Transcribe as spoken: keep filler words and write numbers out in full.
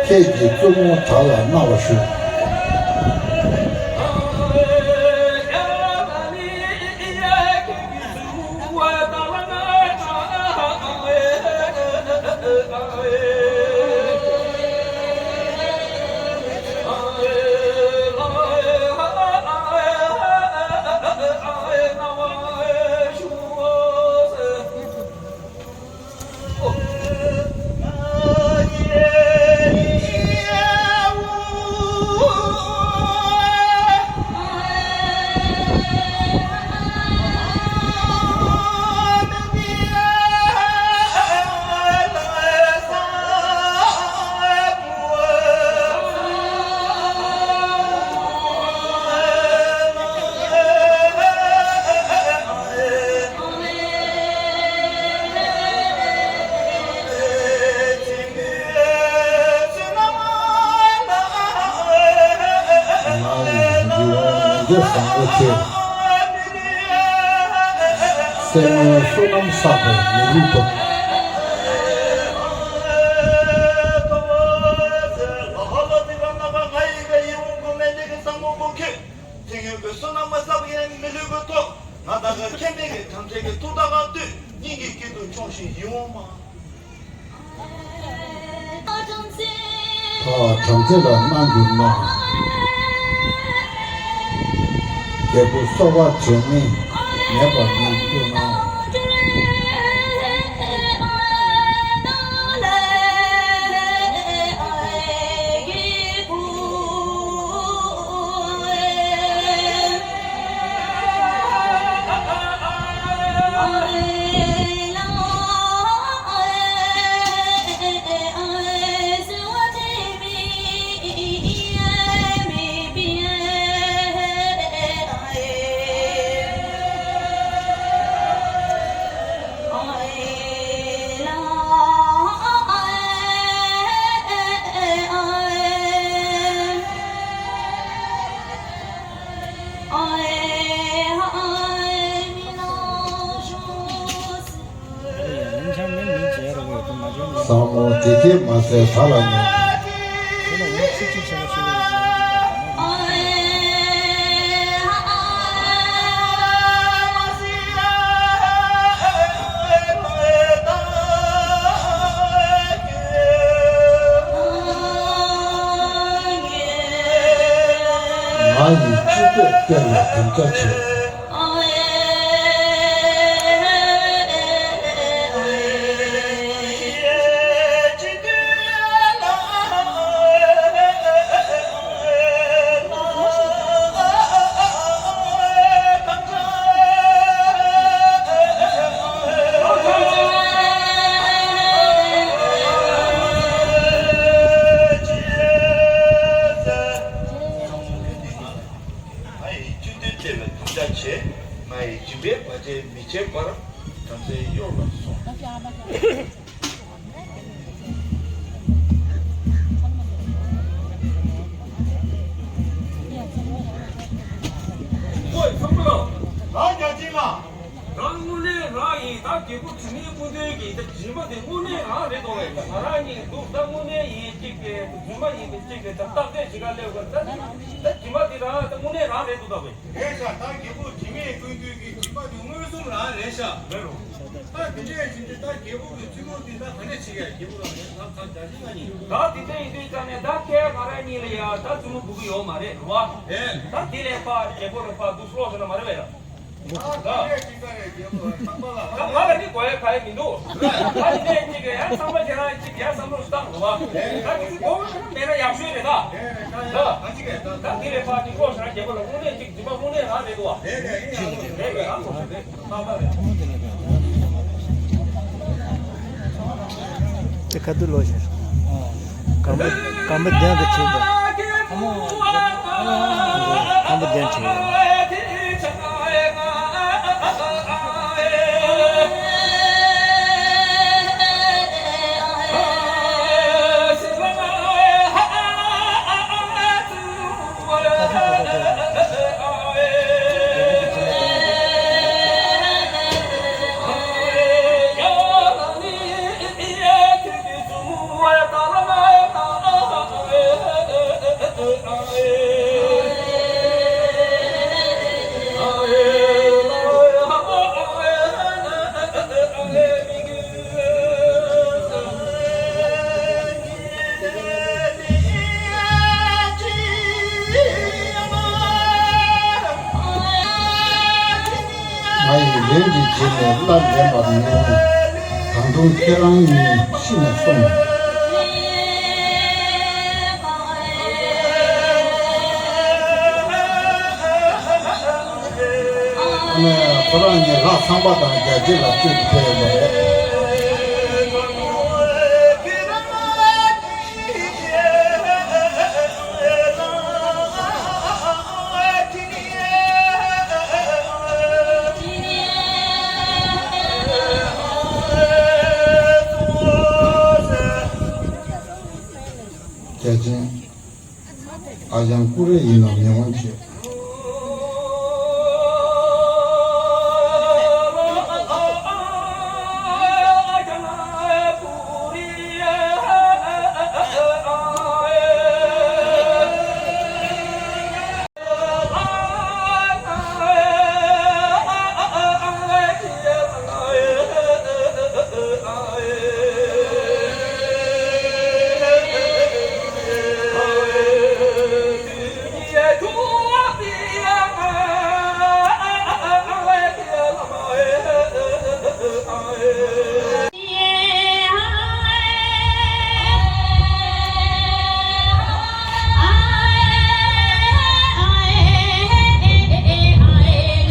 ཁྱེད་ཀྱི་བཙུན་མོ་དགྲ་ལ་གནང་བ་ཞུ། ང་ཡི་འདི་བ་ངན་སྐྱབས་བཟང་པོ་ཆེ། སེམས་ངན་བསོད་ནམས་བསགས་པའི་མི་ལུས་ཐོབ། ང་ཡི་ག་ཡི་འོང་གོ་མེད་དེ་གི་བཟང་མོ་གོ་ཁྱོད། དེ་ཡོད་པའི་བསོད་ནམས་མ་བསགས་པའི་མི་ལུས་པ་ཐོབ། ང་དང་ག་མཁྱེན་པའི་གི་དམ་ཚིག་གི་ཐུགས་དག་ག་ལྟོས། སྙིང་གི་དཀྱིལ་དུ་མཆོངས་ཤིག་ཡིད་འོང་མ། ད་བྲམ་ཟེ་ལ་གནང་གྱུར་ན། རྒྱལ་པོ་གསོལ་བ་བྱེད་མི་མེད་པར་མི་འགྱུར་ན། བཟང་མོ་དེ་སྐྱེས་མ་ཟད་ད་ལ་ཉོན། ང་ཡི་སྤྱི་བོས་གཏེར་ལ་དམ་བཅའ་བྱེད། ཆ་བྱས། ང་ཡི་སྦྱིན་པའི་བར་ཆད་མི་བྱེད་པར། བྲམ་ཟེ་གཡོག་ལ་སོགས། ཨོ་ཚང་མ་ལ། ལགས་རྒྱལ་ཆེན་ལགས། རང་དངོས་གནས་རང་ཡིན། ད་རྒྱལ་པོ་དྲི་མེད་སྐུ་མདུན་གྱི་ད་སྦྱིན་པ་དེ་དངོས་གནས་རང་རེད་འདུག་བས། ང་རང་གཉིས་འདུག་ད་དངོས་གནས་ཡིན་གཅིག་གི་རྫུན་མ་ཡིན་པའི་གཅིག་གི་ད་རྟགས་གསལ་ཞིག་ག་སླེབས་དགོས། ད་ད་སྦྱིན་པ་དེ་རང་ད་དངོས་གནས་རང་རེད་འདུག་ད་བས། རེད་ཤག་ད་རྒྱལ་པོ་དྲི་མེད་སྐུ་མདུན་གྱི་སྦྱིན་པ་དེ་མངོན་སུམ་རང་རེད་ཤག་རེད་རོ། ད་དེ་འདྲས་ཡིན་དུས་ད་རྒྱལ་པོ་གི་ཐུགས་དགོངས་དེ་ད་ག་འདྲས་བྱེད་ཀྱི་རྒྱལ་པོ་ལ་ད་ཁ་རྒྱ་ཞིག་ང་ཡིན། ད་དེ་འདྲས་ཡིན་དུས་ཙང་ནས་ད་ཁྱེད་ང་རང་གཉིས་ལ་ཡ་ད་བཙུན་མོ་སྒུག་གི་ཡོད་མ་རེད་རོ། རེད། ད་དེ་ལས་ཕར་རྒྱལ་པོ་ལ་ཕར་འདུག་སློག་ཤོར་ན་མ་རེད་བས་ད། ད་དེ་འདྲས་ཅིག་ད་རེད་རྒྱལ་པོ་ཚང་མ་ལ། ད་ང་ལ་ནི་གོ་ཡ་ག་ཡ་མི་འདུག་ད་དེ་འདྲས་ཅིག་གི་ཡ་ཚང་མ་ཁྱེད་རང་ཅིག་ཡ་བསམ་བློ་ཞིག་བཏང་རོ་བ། ད་དེ་ཚོ་གོ་མེད་ན་ཡག་ཤོས་རེད་ད། ད་དེ་ལས་ཕར་ཅིག་སློག་ཤོར་ན་རྒྱལ་པོ་ལ་དངོས་གནས་ཅིག་སྦྱིན་པ་དངོས་གནས་རང་རེད་འདུག་བ། རེད་རེད་རེད་རེད་རང་གོ་ཤོད་རེད། དེ་ཁ་ཐུག་ལོ་ཞེས། སྐམ་པ་སྐམ་པ་གདན་དུ་ཁྲིད་པ། སྐམ་པ་གདན་ཁྲིད། ང་ཡི་ལན་གྱི་རྗེས་ནས་སླར་ལེན་པར་མི་འོང་། ད་དུང་ཁྱེད་རང་གཉིས་ཤི་ནས་སོང་། ཨ་ནི་ཁོ་རང་གཉིས་ལྷ་ཚངས་པ་དང་རྒྱལ་བྱེད་ལ་བཅོལ་དུ་ཕེབས་ཡོད་པ་རེད། རྒྱལ་ཆེན། ཨ་ཞང་ཀུ་རེ་ཡིན་ནོ་མི་འོང་ཆེ།